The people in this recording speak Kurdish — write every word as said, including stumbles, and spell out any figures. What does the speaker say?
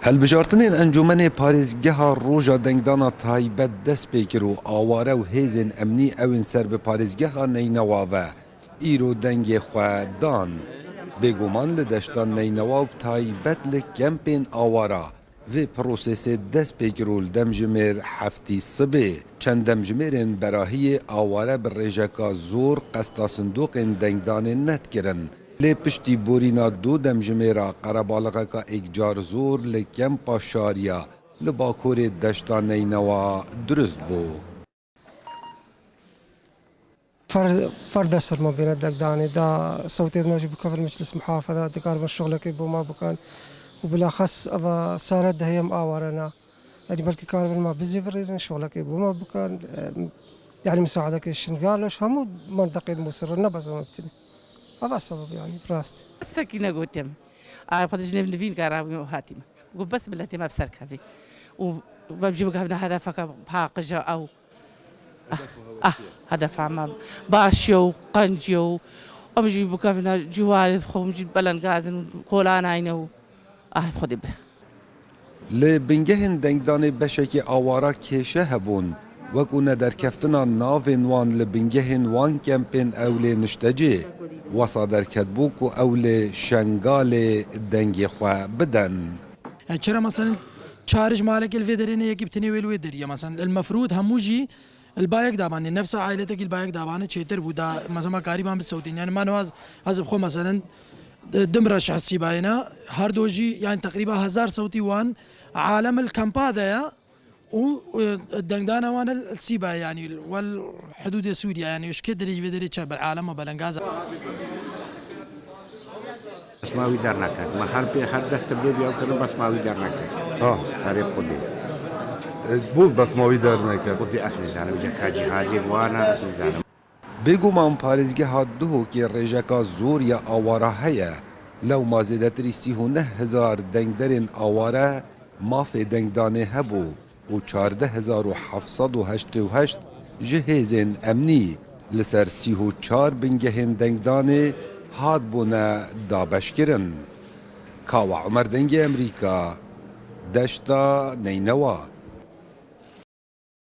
Hilbijartinên Encûmenê Parêzgeha Roja Dengdana Taybet dest pê kir û aware û hêzên emnî ew ên ser bi parêzgeha Neynewa ve îro dengê xwe dan. Bêguman li deşta Neynewa û bi taybet li kempên awara vê prosesê dest pê kir û li demjimêr heftî sibê çend demjimêrên berahiyê aware bi rêjeka zor qesta sindoqên dengdanê nedikirin. Lê piştî borîna du demjimêra qerebalixeka êkcar zor li kempa Şariya li bakurê deşta Neynewa dirust bû. Fer, fer dest ser me bêne degdanê, da sewtê me jî bikevin meclis muhafada, dikarin şixulekê bo me bikin. Û bilaxes eva sare dehê em aware ne. Yanî belkî karibin me bizêvirînin, şixulekê bo me bikin. Em, yanî misaadekê Şingal û hemû mendeqên Mûsir ne bes em bitinî. Eva sebeb yanî rast. Sekîne gotim. Ay, xwe di jinê nivîn kara hatîme. Got bes miletê me bi ser kevî. Û em jî bigihevine hedefeke paqij e ew. Ah, hedefa me baş ye û qenc ye û em jî bikevine ciwarê xwe, em jî belengazin û kolanayne û ah, Xwedê bira. Li bingehên dengdanê beşekî awara kêşe hebûn, wekû nederkeftina navên wan li bingehên wan kempên ew lê niştecê, wesa derketbû ku ew li Şengalê dengê xwe biden. Yani çira mesela çarij malek li vê derê ne, yekî bi tinê wê li wê derê ye. Mesela el mefrûd hemû jî li ba yek dabanê, nefsa ailetekî li ba yek dabanê çêtir bû da, mesela ma karîban bisewtîn. Yani ma niha ez bi xwe mesela di, di mira şehsî bayêna, her do jî yani teqrîba hezar sewtî wan alem li kampa de ye. Û, e, dengdana wan li Sîba, yanî wel hidûdê Sûriye, yanî ji kê derê ji vê derê çe ber alema belengaz e. Bes ma wî derneket. Me her pê, her deh tibê biyaw kirin, bes ma wî derneket. Ha. Herê Xwedê. Ez bû bes ma wî derneket. Xwedê ez nizanim, ceka cîhazê wana ez nizanim. Bêguman parêzgeha Duhokê rêjeka zor ya awara heye. Lewma zêdetirî sî û neh hezar dengderên aware mafê dengdanê hebû û çardeh hezar û heft sed û heştê û heşt ji hêzên emnî li ser sî û çar bingehên dengdanê hatbûne dabeşkirin. Kawa Umer, Dengê Emerîka, Deşta Neynewa.